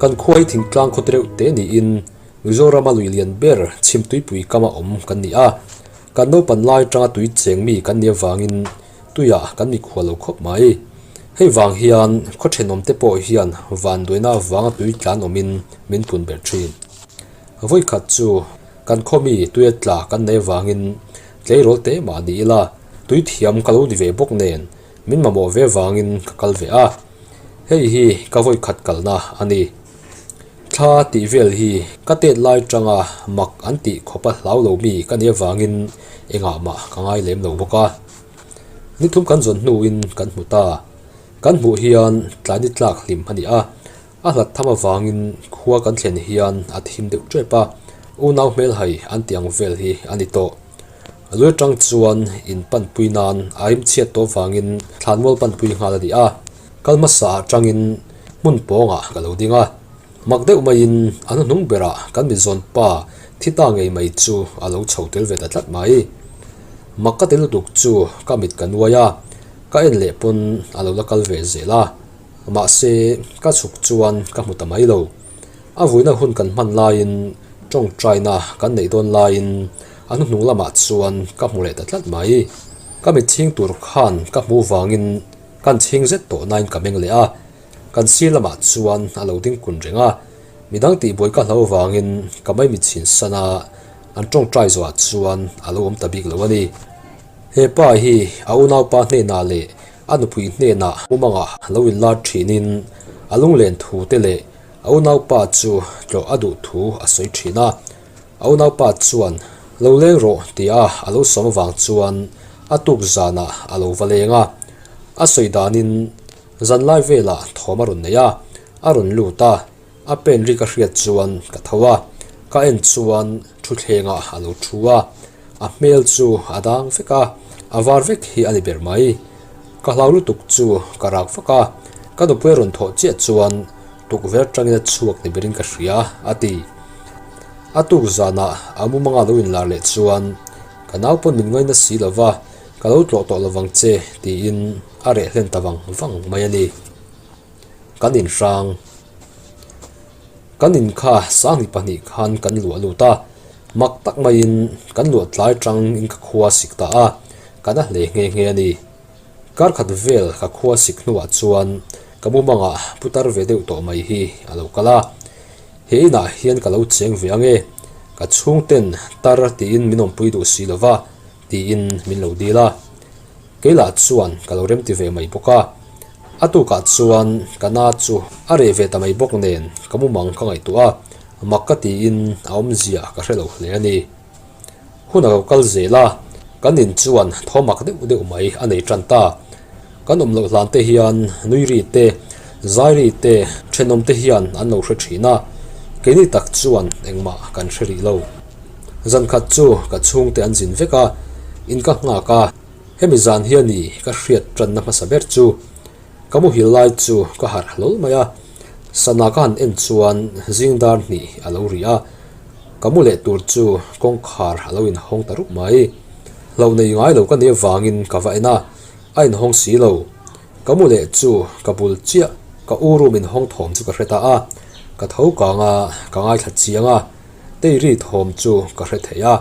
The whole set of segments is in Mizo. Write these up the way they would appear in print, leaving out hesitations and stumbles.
Kan khua hi thingtlang khaw tereuh te niin Mizorama lui lian ber chhimtuipui kama awm kan ni a. Kan naupan lai tanga tui cheng mi kan nih avangin tuiah kan mikhual lo khawp mai. Hei vang hian khaw thenawm te pawh hian vanduaina avanga tui tlan awmin min pun ber thin. Vawikhat chu kan khaw mi tuia tla kan nei avangin tleirawl te mah ni ila tui thiam ka lo ni ve bawk nen min mamawh ve vangin ka kal ve a. Hei hi ka vawikhat kalna a ni. Thla tih vel hi ka tet lai tanga mak an tih khawp a hlau lo mi ka nih avangin engah mah ka ngai lem lo bawk a. Ni thum kan zawn hnuin kan hmu ta. Kan hmuh hian tlai ni tlak hlim a ni a, a hlat tham avangin khua kan thlen hian a thim deuh tep a, unau hmelhai an tih ang vel hi a ni tawh. Lui atang chuan in panpui nan a rimchhiat tawh vangin thlanmual panpui nghal a ni a. Kal hmasa atangin hmun pawngah ka lo ding a, mak deuh maiin a hnuhnung berah kan mizawn pa thi ta ngei mai chu a lo chho tel ve ta tlat mai. Mak ka ti lutuk chu ka mit ka nuai a, ka en leh pawn a lo la kal ve zel a, mahse ka chhuk chuan ka hmu ta mai lo. A vuina hun kan hman laiin tawngtaina kan neih dawn laiin a hnuhnung lamah chuan ka hmu leh ta tlat mai. Ka mit chhing tur khan ka hmu vangin Kan chhing zet tawh nain ka meng leh a, kan sir lamah chuan a lo ding kun reng a, midang tihbuai ka hlo vangin ka mai mit chhin san a, an tawngtai zawhah chuan a lo awm ta bik lo a ni. He pa hi a unaupa hnenah leh a nupui hnenah mumangah lo inlar thinin a lunglen thu te leh a unaupa chu tlawh a duh thu a sawi thin a, A unaupa chuan, Lo leng rawh, tia a lo sawm avang chuan a tuk zanah a lo va leng a. A sawi danin zanlai velah thawm a rawn nei a, a rawn lut a, a pen ri ka hriat chuan ka tho a, ka en chuan thutthlengah a lo thu a, a hmel chu a dang vek a, a var vek hi a ni ber mai. Ka hlau lutuk chu ka rak vak a, ka nupui a rawn thawh chiah chuan tukverh atangin a chhuak ni berin ka hria, a ti. A tuk zanah a mumanga lo inlar leh chuan, Ka nau pawn min ngaina si lo va, ka lo tlawh tawh lovang che, tiin a reh hlen ta vang vang mai a ni. Kan inhrang. Kan in kha sanghnih pahnih khan kan luah lut a, mak tak maiin kan luah tlai tangin ka khua sik ta a, ka na hle nghe nghe a ni. Kar khat vel ka khua sik hnuah chuan ka mumangah putar ve deuh tawh mai hi a lo kal a, he inah hian ka lo cheng ve ange, ka chhungten tar tiin min awmpui duh si lova tiin min lo dil a, keilah chuan ka lo remti ve mai bawk a. A tukah chuan ka na chu a reh ve ta mai bawk nen ka mumang ka ngaihtuah a, mak ka tiin a awmzia ka hre lo hle a ni. Hun a lo kal zel a, kan in chuan thawmak deuh deuh mai a nei tan ta. Kan awm loh hlan te hian nui ri te, zai ri te, thenawm te hian an lo hre thin a, keini tak chuan engmah kan hre rih lo. Zan khat chu ka chhungte an zin vek a, in ka nghak a, hemi zan hian i ka hriat tanna hmasa ber chu ka muhil lai chu ka harh hlawl mai a, sana ka han en chuan zing dar hnih a lo ri a. Ka mu leh tur chu kawngkhar a lo inhawng ta rup mai. Hlauh nei ngai lo ka nih avangin ka va en a, a inhawng si lo. Ka mu leh chu ka bul chiah, ka u room inhawng thawm chu ka hre ta a. Ka tho kang a, ka ngaithla chiang a, Teiri thawm chu ka hre thei a.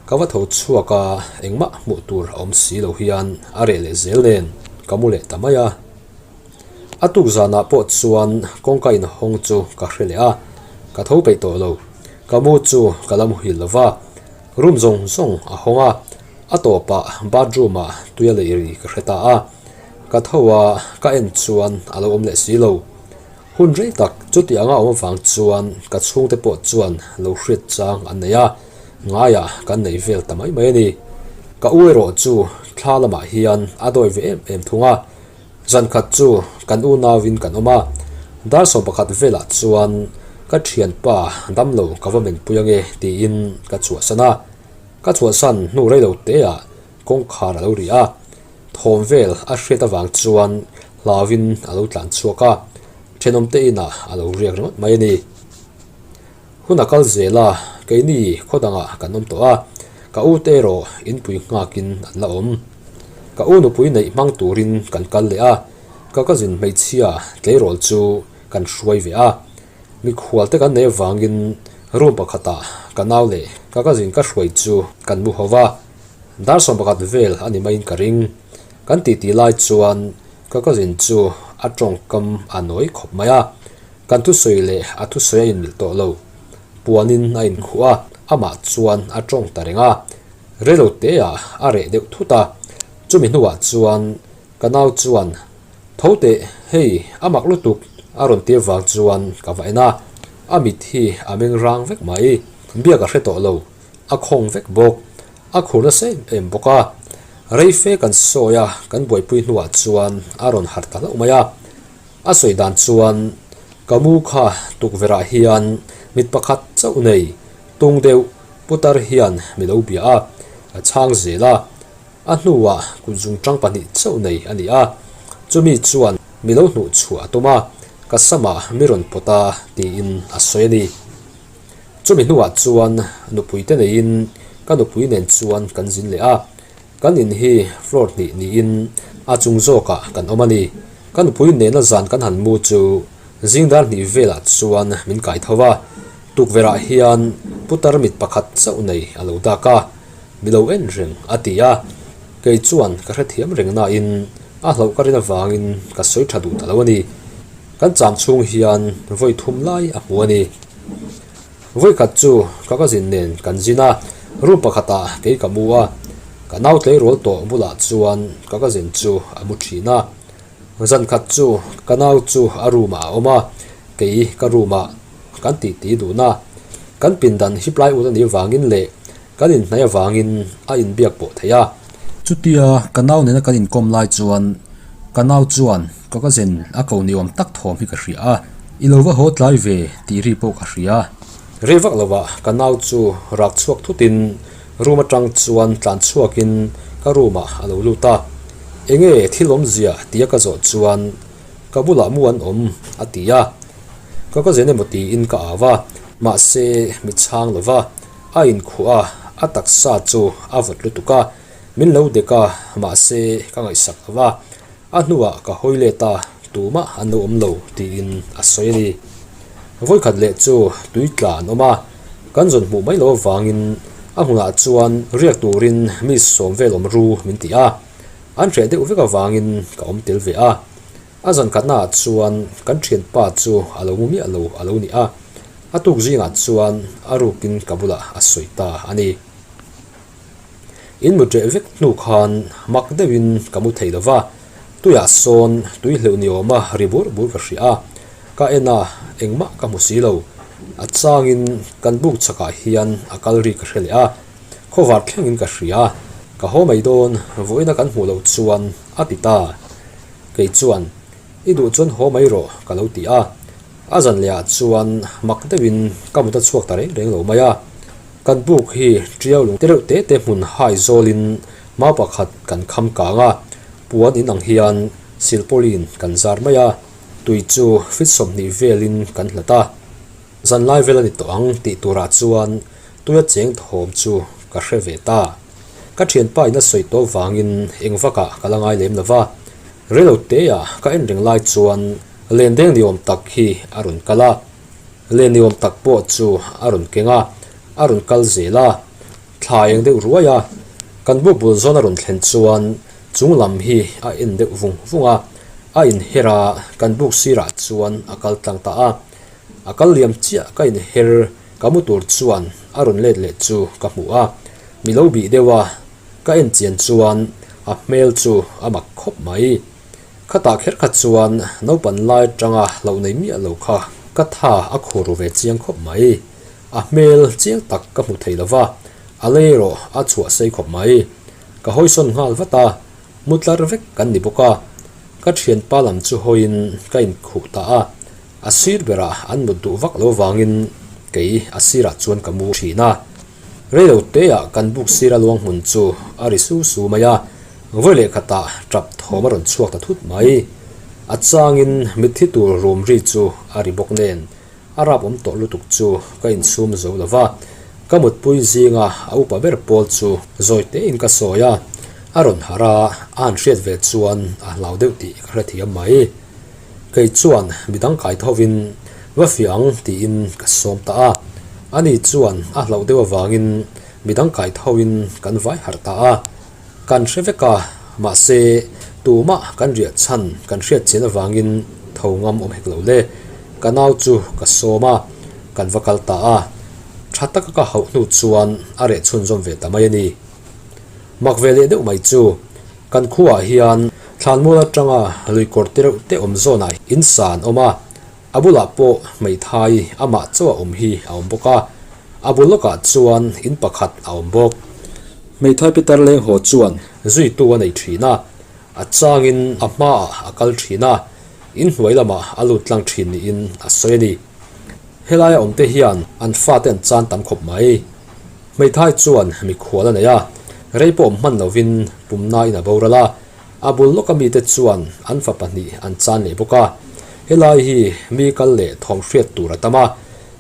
Ka va tho chhuak a, engmah hmuh tur a awm si lo hian a reh leh zel nen ka mu leh ta mai a. A tuk zanah pawh chuan kawngka inhawng chu ka hre leh a, ka tho peih tawh lo. Ka mu chu ka la muhil lo va, room zawng zawng a hawng a, a tawpah bathroom ah tui a lei ri ka hre ta a. Ka tho a, ka en chuan a lo awm leh si lo. Hun rei tak chuti anga awm avang chuan ka chhungte pawh chuan lo hriat chang an nei a, ngaiah kan nei vel ta mai mai a ni. Ka u erawh chu thla lamah hian a dawi ve em em thung a. Zan khat chu kan unauin kan awm a, dar 11 velah chuan ka thianpa damlo ka va menpui ange tiin ka chhuahsan a, ka chhuahsan hnu rei lo teah kawngkhar a lo ri a, thawm vel a hriat avang chuan hlauin a lo tlan chhuak a, thenawmte inah a lo riak ringawt mai a ni. Hun a kal zel a, keini khaw dangah kan awm tawh a, ka u te erawh inpui nghakin an la awm. Ka u nupui neih hmang turin kan kal leh a, ka cousin hmeichhia tleirawl chu kan hruai ve a. Mikhual te kan nei avangin room pakhatah ka nau leh ka cousin ka hruai chu kan mu ho va, dar 11 vel a ni maiin ka ring. Kan titi lai chuan ka cousin chu a tawngkam a nawi khawp mai a, kan thusawi leh a thusawi a inmilh tawh lo. Puanin a inkhuh a, amah chuan a tawng ta reng a, reilo teah a reh deuh thut a, chumi hnuah chuan ka nau chuan Tho teh, hei, a mak lutuk, a rawn tir vang chuan ka va en a, a mit hi a meng rang vek mai, biak a hre tawh lo, a khawng vek bawk, a khur nasa em em bawk a. Rei fe kan sawi a, kan buaipui hnuah chuan a rawn harh ta hlauh mai a. A sawi dan chuan, Ka mu kha tukverhah hian mit pakhat chauh nei, tung deuh, putar hian mi lo bia a, a chhang zel a. A hnuah kut zungṭang pahnih chauh nei a ni a, chumi chuan mi lo hnuh chhuah a tum a, ka samah mi rawn pawt a tiin a sawi a ni. Chumi hnuah chuan nupui te neiin ka nupui nen chuan kan zin leh a, kan in hi floor hnih niin a chung zawkah kan awm a ni. Ka nupui nena zan kan han mu chu zing dar hnih velah chuan min kai tho a, tukverhah hian putar mit pakhat chauh nei a lo dak a. Mi lo en reng a ti a, kei chuan ka hrethiam reng nain a hlauh ka rin avangin ka sawi tha duh ta lo a ni. Kan cham chhung hian vawi thum lai a hmu a ni. Vawi khat chu ka cousin nen kan zin a, room pakhatah kei ka mu a, ka nau tleirawl tawh bulah chuan ka cousin chu a mu thin a. Zan khat chu ka nau chu a room ah a awm a, kei ka room ah kan titi dun a, kan pindan hi plywood a nih vangin leh Kan inhnaih avangin a inbiak pawh theih a. Chutia ka nau nena kan inkawm lai chuan ka nau chuan ka cousin a ko ni awm tak thawm hi ka hria a, i lo va haw tlai ve tih ri pawh ka hria. Rei vak lovah ka nau chu rak chhuak thutin room atang chuan tlan chhuakin ka room ah a lo lut a. Enge thil awmzia tia ka zawh chuan ka bulah mu an awm a ti a. Ka cousin emaw tiin ka au a, mahse mi chhang lova. A inkhuh a, a taksa chu a vawt lutuk a, min lo dek a, mahse ka ngaihsak lo va, a hnuah ka hawi let a, tumah an lo awm lo tiin a sawi a ni. Vawikhat leh chu tui tla an awm a, kan zawn hmuh mai lo avangin a hmunah chuan riak turin mi sawm vel awm ru min ti a, an hreh deuh vek avangin ka awm tel ve a. A zan khatnaah chuan kan thianpa chu a lo mu miah lo a lo ni a, a tuk zingah chuan a rukin ka bulah a sawi ta a ni. In mut reh vek hnu khan mak deuhin ka mu thei lo va, tuiah sawn tui hleuh ni awma ri bur bur ka hria a, ka en a, engmah ka hmu si lo. A changin kan buk chhakah hian a kal ri ka hre leh a, khawvar thlengin ka hria, ka haw mai dawn, vawiina kan hmuh loh chuan a ti ta. Kei chuan, I duh chuan haw mai rawh, ka lo ti a. A zan lehah chuan mak deuhin ka mut a chhuak ta reng reng lo mai a. Kan buk hi ṭiau lung te reuh te te hmun hai zawlin mau pakhat kan kham kang a, puan in ang hian silpawlin kan zar mai a, tui chu fit 20 velin kan hlat a. Zan lai vel a ni tawh ang tih turah chuan tuia cheng thawm chu ka hre ve ta. Ka thianpa in a sawi tawh vangin eng vakah ka la ngai lem lo va, reilo teah ka en reng lai chuan len deng ni awm tak hi a rawn kal a, len ni awm tak pawh chu a rawn keng a, a rawn kal zel a, thla eng deuh ruai a, kan buk bul zawn a rawn thlen chuan chung lam hi a en deuh vung vung a, a inher a, kan buk sirah chuan a kal tlang ta a, a kal liam chiah ka inher Ka mu tur chuan a rawn let leh chu ka hmu a, mi lo bih deuh a, ka en chian chuan a hmel chu a mak khawp mai. Khatah kher kha chuan naupan lai atanga hlauh nei miah lo kha ka tha a khur ru ve chiang khawp mai. A hmel chiang tak ka hmu thei lo va, a lei erawh a chhuah sei khawp mai. Ka hawisawn nghal vat a, mu tlar vek kan ni bawk a, ka thianpa lam chu hawiin ka inkhuh ta a. A sir berah an mut duh vak lo vangin kei a sirah chuan ka mu thin a. Reilo teah kan buk sira luang hmun chu a ri su su mai a, vawi leh khatah tap thawm a rawn chhuak ta thut mai. A changin mitthi tur rum ri chu a ri bawk nen a rap awm tawh lutuk chu ka insum zo lo va. Ka mutpui zinga a upa ber pawl chu zawi tein ka sawi a, a rawn harh a, a han hriat ve chuan a hlau deuh tih ka hrethiam mai. Kei chuan midang kai thovin Va fiah ang tiin ka sawm ta a. Ani chuan a hlauh deuh avangin midang kai thoin kan vai harh ta a. Kan hre vek a, mahse tumah kan riah chhan kan hriat chian avangin tho ngam awm hek lo le. Ka nau chu ka sawm a, kan va kal ta a. Tha taka ka hauh hnu chuan a reh chhunzawm ve ta mai a ni. Mak ve leh deuh mai chu kan khuaah hian thlanmual atanga lui kawr te reuh te awm zawnah in sa an awm a, a bulah pawh hmeithai amah chauh a awm hi a awm bawk a, a bul lawkah chuan in pakhat a awm bawk. Hmeithai Peter Lenghaw chuan zuitu a nei thin a, a changin a hmaah a kal thin a, in hnuai lamah a lut tlang thin niin a sawi a ni. Helaia awmte hian an fate an chan tam khawp mai. Hmeithai chuan mikhual a nei a, rei pawh awm hman lovin pumnain a boral a, a bul lawka mite chuan an fa pahnih an chan leh bawk a. Helai hi mi kal leh thawm hriat tur a tam a,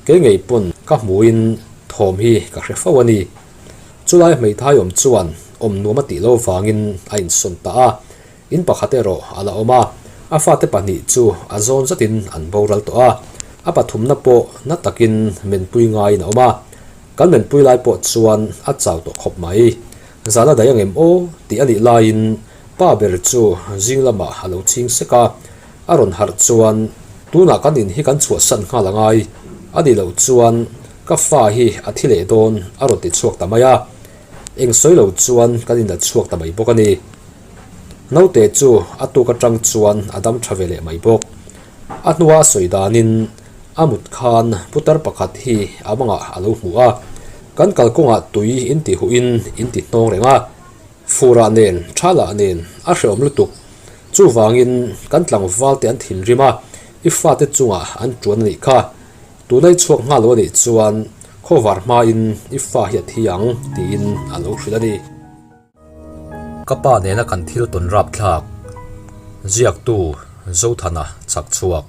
kei ngei pawn ka hmuhin thawm hi ka hre fo a ni. Chulai hmeithai awm chuan awm nuam a tih lo vangin a insawn ta a, In pakhat erawh a la awm a, a fate pahnih chu a zawn zatin an boral tawh a, a pathumna pawh na takin menpui ngaiin a awm a, kan menpui lai pawh chuan a chau tawh khawp mai. Zan a daih angem aw tih a nih laiin pa ber chu zing lamah a lo ching sek a, a rawn harh chuan tunah kan in hi kan chhuahsan nghal a ngai a nih loh chuan ka fa hi a thi leh dawn a rawn ti chhuak ta mai a, eng sawi lo chuan kan in la chhuak ta mai bawk a ni. Naute chu a tuk atang chuan a dam tha ve leh mai bawk. A hnua sawi danin a mut khan putar pakhat hi a mangah a lo hmu a, kan kalkawngah tui in ti huhin in ti hnawng reng a, furah nen thalah nen a hrehawm lutuk. Chuvangin kan tlangval te an thinrim a, i fate chungah an tuan a nih kha. Tunai chhuak nghal lo a nih chuan khawvar hmain i fa hi a thi ang tiin a lo hrilh a ni. Ka pa nena kan thil tawn rap thlak ziaktu Zothana chak chhuak.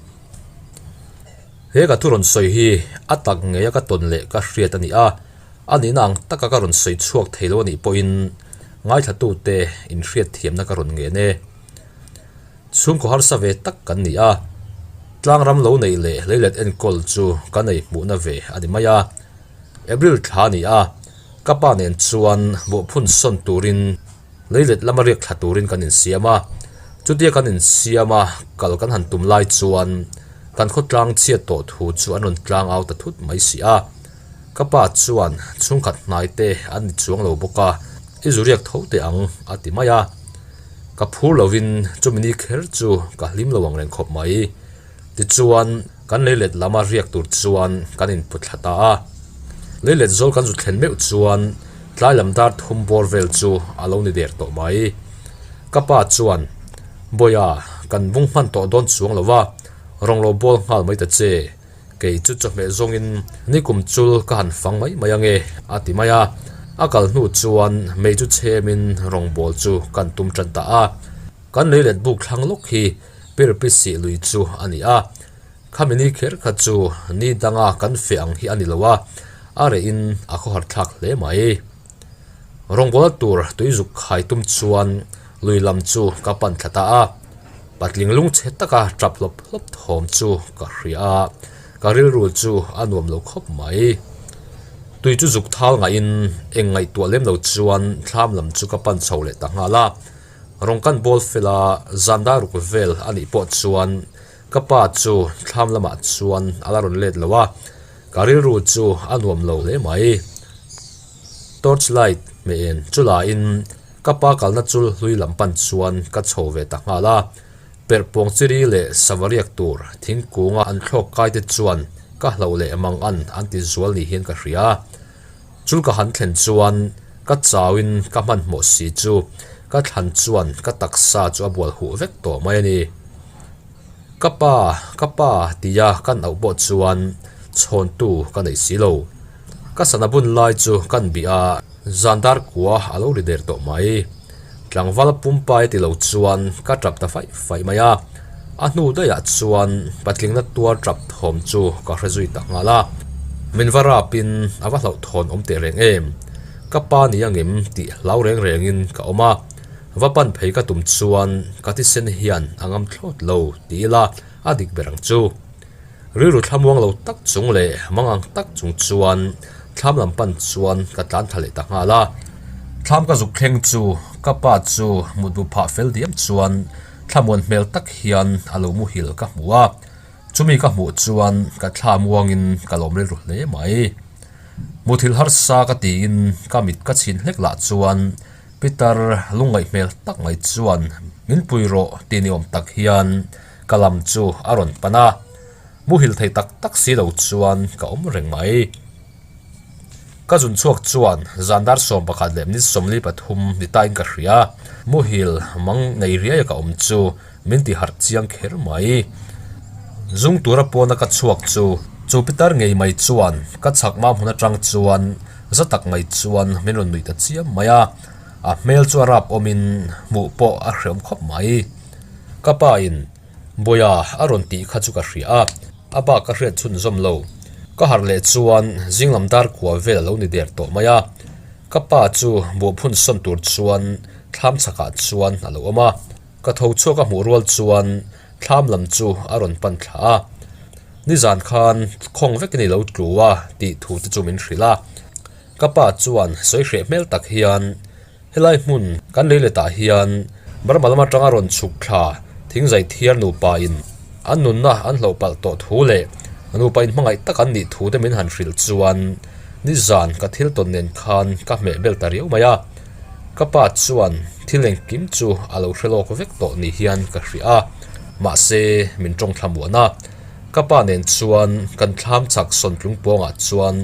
He ka thu rawn sawi hi a tak ngeia ka tawn leh ka hriat a ni a, a nihna ang taka ka rawn sawi chhuak thei lo a nih pawhin ngaithlatute inhriat thiamna ka rawn ngen e. Chhungkaw harsa ve tak kan ni a, tlangram lo neih leh leilet enkawl chu ka nei hmuhna ve a ni mai a. April thla a ni a, ka pa nen chuan buhphun sawn turin leilet lama riak thla turin kan insiam a. Chutia kan insiam a, kal kan han tum lai chuan kan khawtlang chhiat tawh thu chu an rawn tlang au ta thut mai si a. Ka pa chuan chhungkhat hnai te an ni chuang lo bawk a, i zu riak tho teh ang a ti mai a. Ka phur lovin chumi ni kher chu ka hlim lo ang reng khawp mai. Tichuan, kan leilet lama riak tur chuan kan input thla ta a. Leilet zawl kan zu thlen meuh chuan tlai lam dar thum bawr vel chu a lo ni der tawh mai. Ka pa chuan, Bawiha, kan bung hman tawh dawn chuang lo va, rawng lo bawl nghal mai ta che. Kei chu chawhmeh zawngin nikum chul ka han fang mai mai ange, a ti mai a. A kal hnu chuan mei chu chhemin rawngbawl chu kan tum tan ta a. Kan leilet buk thlang lawk hi Pirpisih lui chu a ni a. Khami ni kher kha chu ni danga kan feh ang hi a ni lo a, a rehin a khawhar thlak hle mai. Rawngbawla tur tui zuk khai tum chuan lui lam chu ka pan thla ta a. Patling lungchhe taka tap hlawp hlawp thawm chu ka hria a, ka rilru chu a nuam lo khawp mai. Tui chu zuk thal ngaihin eng ngaihtuah lem lo chuan thlam lam chu ka pan chho leh ta nghal a. Rawng kan bawl fel a, zan dar ruk vel a nih pawh chuan ka pa chu thlam lamah chuan a la rawn let lo a, ka rilru chu a nuam lo hle mai. Torch light hmeh en chu lain ka pa kalna chul hlui lam pan chuan ka chho ve ta nghal a, perh pawng chiri leh sava riak tur thingkunga an thlawk kai te chuan ka hlauh leh mang an an ti zual ni hian ka hria. Chul ka han thlen chuan ka chauin ka hmanhmawh si chu ka thlan chuan ka taksa chu a bual huh vek tawh mai a ni. Ka pa, ka pa tia kan auh pawh chuan chhawntu ka nei si lo. Ka sana bun lai chu kan bih a, zan dar kua a lo ri der tawh mai. Tlangval pumpai ti lo chuan ka tap ta faih faih mai a, a hnu daihah chuan patlingna tuar tap thawm chu ka hre zui ta nghal a. Min va rapin a va hlauhthawn awm teh reng em? Ka pa ni angem tih hlau reng rengin ka awm a, va pan phei ka tum chuan ka thisen hian a ngam thlawt lo ti ila a dik ber ang chu. Rilru thlamuang lo tak chung leh mangang tak chung chuan thlam lam pan chuan ka tlan thla leh ta nghal a. Thlam ka zuk thleng chu ka pa chu mutbu phah fel diam chuan thlamuan hmel tak hian a lo muhil ka hmu a. Chumi ka hmuh chuan ka thla muangin ka lawm rilru hle mai. Muthilh harsa ka tiin ka mit ka chhin hlek lah chuan Peter lungngaih hmel tak mai chuan min pui rawh tih ni awm tak hian ka lam chu a rawn pan a, muhil thei tak tak si lo chuan ka awm reng mai. Ka zun chhuak chuan zan dar 11 leh minute 43 ni tain ka hria, muhil mang nei riai a ka awm chu min ti harh chiang kher mai. Zung tura pawna ka chhuak chu chu pitar ngei mai chuan ka chhak mam hun atang chuan za tak mai chuan min rawn nuih ta chiam mai a, a hmel chu a rap awmin hmuh pawh a hreawm khawp mai. Ka pa in Bawia a rawn tih kha chu ka hria a, a bak ka hriat chhunzawm lo. Ka harh leh chuan zinglam dar kua vel a lo ni der tawh mai a, ka pa chu buhphun sawn tur chuan thlam chhakah chuan a lo awm a. Ka tho chhuak a hmuh rual chuan thlam lam chu a rawn pan thla a, nizan khan khawng vekin i lo tlu a tih thu te chu min hrilh a. Ka pa chuan sawi hreh hmel tak hian helai hmun kan lei letah hian Burma lam atanga rawn chhuk thla thingzai thiar nupa in an nunna an hloh palh tawh thu leh nupa in hmangaih tak an nih thu te min han hrilh chuan nizan ka thil tawn nen khan ka hmeh bel ta riau mai a. Ka pa chuan thil engkim chu a lo hre lawk vek tawh ni hian ka hria a, mahse min tawng thla muan a. Ka pa nen chuan kan thlam chak sawntlung pawngah chuan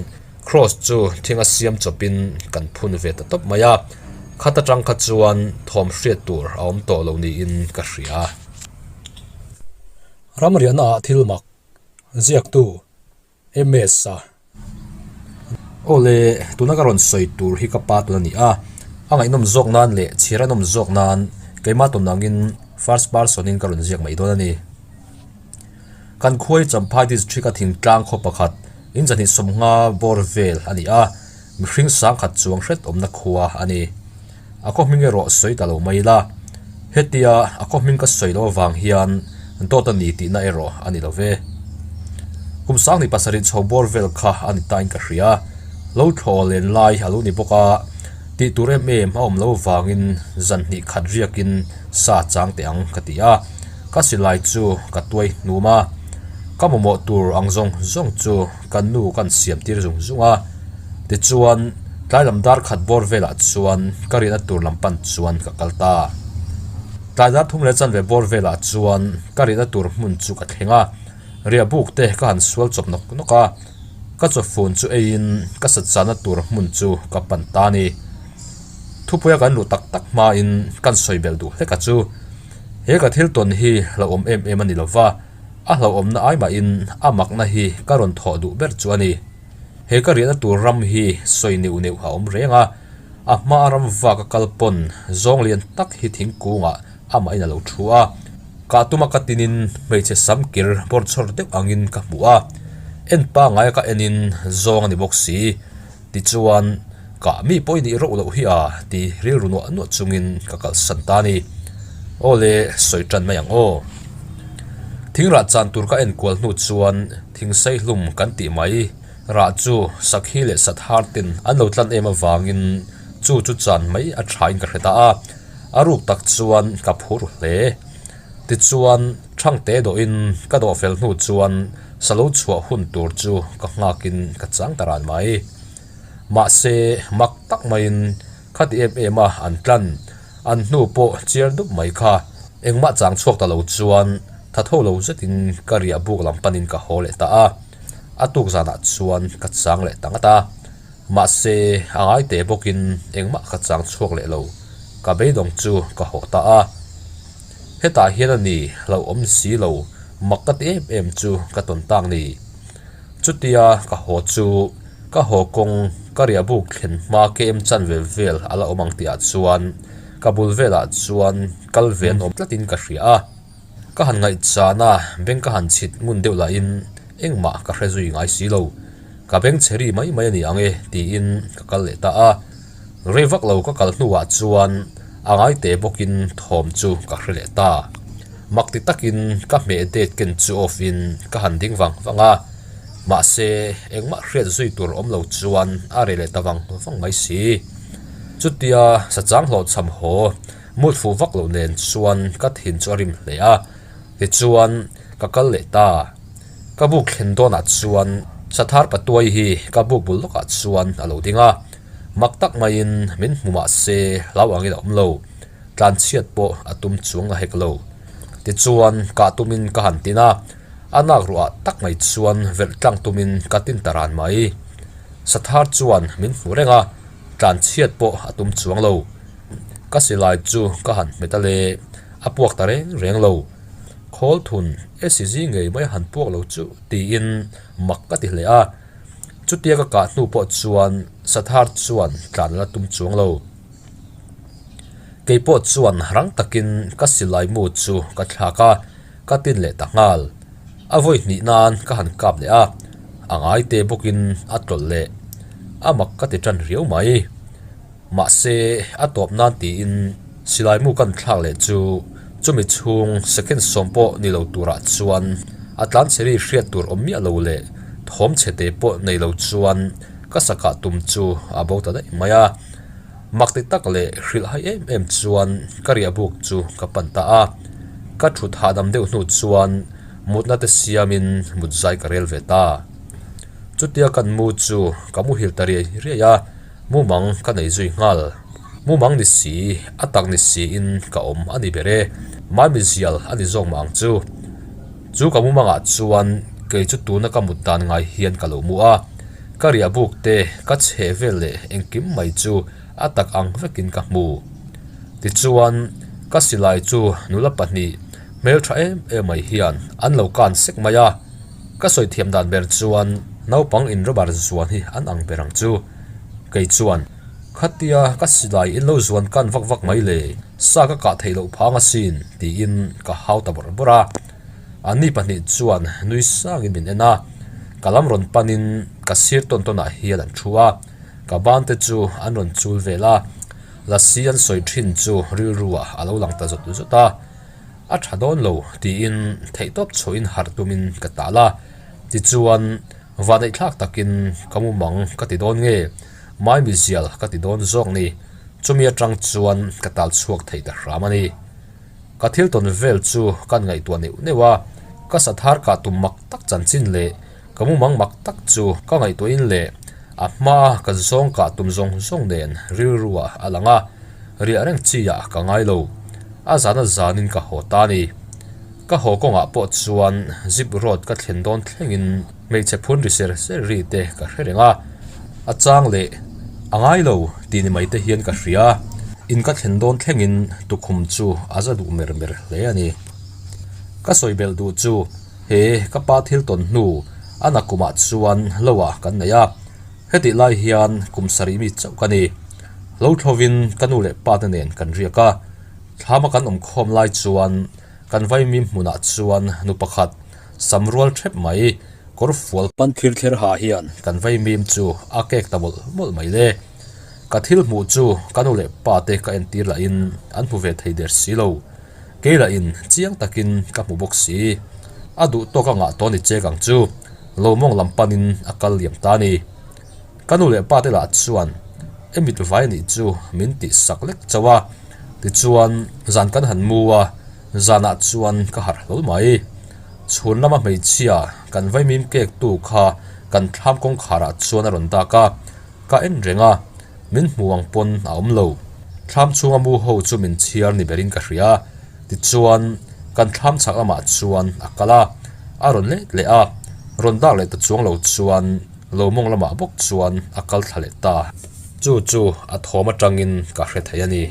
Kraws chu thing a siam chawpin kan phun ve ta tawp mai a, khat atang kha chuan thawm hriat tur a awm tawh lo niin ka hria. Ramriahna ah thil mak ziaktu MS a. Aw le, tuna ka rawn sawi tur hi ka pa tun a ni a, a ngaihnawm zawk nan leh chhir a nawm zawk nan keimah tawn angin first person in ka rawn ziak mai dawn a ni. Kan khuai Champhai district a thingtlang khaw pakhat in zahnih sawmnga bawr vel a ni a, mihring sangkhat chuang hret awmna khua a ni. A khaw hming erawh sawi ta lo mai ila, hetia a khaw hming ka sawi loh avang hian dawt a ni tihna erawh a ni lo ve. Kum sanghnih pasarih chho bawr vel kha a ni tain ka hria, lo thlaw len lai a lo ni bawk a, tih tur em em a awm loh avangin zan hnih khat riakin sa chang teh ang ka ti a, ka silai chu ka tuai hnum a, ka mamawh tur ang zawng zawng chu ka nu kan siam tir zung zung a, tichuan tlai lam dar khat bawr velah chuan ka riahna tur lam pan chuan ka kal ta. Tlai dar thum leh chanve bawr velah chuan ka riahna tur hmun chu ka thleng a, riah buk te ka han sual chawp nawk nawk a, ka chawfun chu eiin ka sat chahna tur hmun chu ka pan ta a ni. Thupuia kan luh tak tak hmain kan sawi belh duh hlek a chu he ka thil tawn hi hlauhawm em em a ni lova, A hlauhawmna ai mahin a makna hi ka rawn thawh duh ber chu a ni. He ka riahna tur ram hi sawi neuh neuh a awm reng a, a hmaa ram vak a kal pawn zawng lian tak hi thingkungah amahin a lo thu a. Kah tuma ka tinin hmeichhe sam kir bawr chhawr deuh angin ka hmu a, en pangngaia ka enin zawng a ni bawk si. Tichuan, Kah mi pawh i nih rauh loh hi a, ti rilru nuah nuah chungin ka kalsan ta a ni. Aw le, sawi tan mai ang aw. Thing rah chan tur ka enkual hnu chuan thing saihlum kan tih mai rah chu sakhi leh sathar ten an lo tlan em avangin chu chu chan mai a thain ka hre ta a, a ruk tak chuan ka phur hle. Tichuan, Thangte dawhin ka dawh fel hnu chuan sa lo chhuah hun tur chu ka nghakin ka chang ta ran mai. Mahse, mak tak maiin khati em em a an tlan, an hnu pawh chiar dup mai kha. Engmah chang chhuak ta lo chuan tha tho lo zetin ka riah buk lam panin ka haw leh ta a, a tuk zanah chuan ka chang leh ta ngat a. Mahse, a ngai teh bawkin engmah ka chang chhuak leh lo, ka beidawng chu ka haw ta a. Hetah hian a ni hlauhawm si lo, mak ka ti em em chu ka tawn tak ni. Chutia ka haw chu ka haw kawng ka riah buk thlen hma KM chanve vel a la awm ang tihah chuan ka bul velah chuan kal ve an awm tlatin ka hria a. Ka han ngaihchah a, beng ka han chhit ngun deuh lahin engmah ka hre zui ngai si lo. Ka beng chhe ri mai mai a ni ang e tiin ka kal leh ta a. Rei vak lo ka kal hnuah chuan a ngai teh bawkin thawm chu ka hre leh ta. Mak ti takin ka hmeh date ken chu off in ka han ding vang vang a, mahse engmah hriat zui tur awm lo chuan a reh leh ta vang vang mai si. Chutia sachang hlawhchham haw mut fuh vak loh nen chuan ka thin chu a rim hle a, tichuan ka kal leh ta. Ka buk thlen dawnah chuan Sathar Patuai hi ka buk bul lawkah chuan a lo ding a, mak tak maiin min hmu mah se hlau angin a awm lo. Tlanchhiat pawh a tum chuang a hek lo. Tichuan kah tumin ka han tin a, a nak ruah tak mai chuan velh tlang tumin ka tin ta ran mai. Sathar chuan min hmu reng a, tlanchhiat pawh a tum chuang lo. Ka silai chu ka han hmet a le, a puak ta reng reng lo. Khawl thun SCG ngei mai han puak lo chu tiin mak ka ti hle a. Chutia ka kah hnu pawh chuan Sathar chuan tlan la tum chuang lo. Kei pawh chuan rang takin ka silai mu chu ka thlak a, ka tin leh ta nghal. A vawi hnih nan ka han kap leh a, a ngai te bawkin a tlawlh leh. A mak ka ti tan riau mai. Mahse, a tawp nan tiin silai mu kan thlak leh chu chumi chhung second sawm pawh ni lo turah chuan a tlan chhe ri hriat tur awm miah lo leh thawm chhe te pawh nei lo chuan ka sakah tum chu a bo ta daih mai a. Mak ti tak leh hrilh hai em em chuan ka riah buk chu ka pan ta a, ka thut hahdam deuh hnu chuan mutna te siamin mut zai ka rel ve ta. Chutia kan mu chu ka muhil ta riai riai a, mumang ka nei zui nghal. Mumang ni si, a tak ni siin ka awm a ni ber e, Maimi zial a ni zawk mah ang chu. Chu ka mumangah chuan kei chu tuna ka mut dan ngai hian ka lo mu a, ka riah buk te, ka chheh vel leh engkim mai chu a tak ang vekin ka hmu. Tichuan, ka silai chu nula pahnih hmeltha em em mai hian an lo kan sek mai a, ka sawi thiam dan ber chuan naupang in rubber zuan hi an ang ber ang chu. Kei chuan, Khatia ka silai in lo zuan kan vak vak mai le, sa ka kah theih loh phang asin, tiin ka hau ta bawrh bawrh a. Anni pahnih chuan nui sangin min en a, ka lam rawn panin ka sir tawn tawnah hian an thu a, ka bante chu an rawn chul vel a, lasi an sawi thin chu rilruah a lo lang ta zawt zawt a, a tha dawn lo tiin theihtawp chhuahin harh tumin ka tal a, tichuan vaneihthlak takin ka mumang ka ti dawn nge, maimizial ka ti dawn zawk ni, chumi atang chuan ka tal chhuak thei ta hram a ni. Ka thil tawn vel chu kan ngaihtuah neuh neuh a, ka sathar kah tum mak tak chanchin leh ka mumang mak tak chu ka ngaihtuahin leh a hmaa ka zawng kah tum zawng zawng nen rilruah a lang a, riah reng chi ah ka ngai lo. A zana zanin ka haw ta a ni. Ka haw kawngah pawh chuan zip road ka thlen dawn thlengin hmeichhe phun ri ser ser ri te ka hre reng a, a chang leh a ngai lo tih ni mai te hian ka hria. In ka thlen dawn thlengin tukhum chu a za duh mer mer hle a ni. Ka sawi belh duh chu he ka pa thil tawn hnu a nakumah chuan lo ah kan nei a, hetih lai hian kum sarih mi chauh ka ni. Lo thlovin ka nu leh pa te nen kan riak a, thlama kan awm khawm lai chuan kan vaimim hmunah chuan nu pakhat Sam rual thep mai, kawr fual pan thlir thler ha hian kan vaimim chu a kek ta mawlh mawlh mai le. Ka thil hmuh chu ka nu leh pa te ka entir lahin an hmu ve thei der si lo. Kei lahin chiang takin ka hmu bawk si. A duh tawk a ngah tawh ni chek ang chu, lo mawng lam panin a kal liam ta ni. Ka nu leh pa te lah chuan e mit vai nih chu min tih sak lek chauh a, tichuan zan kan han mu a, zanah chuan ka harh hlawl mai. Chhun lama hmeichhia kan vaimim kek tu kha kan thlam kawngkharah chuan a rawn dak a, ka en reng a, min hmu ang pawn a awm lo. Thlam chhunga mu ho chu min chhiar ni berin ka hria, tichuan kan thlam chhak lamah chuan a kal a, a rawn let leh a, rawn dak leh ta chuang lo chuan Lo mawng lamah bawk chuan a kal thla leh ta. Chu chu a thawm atangin ka hre thei a ni.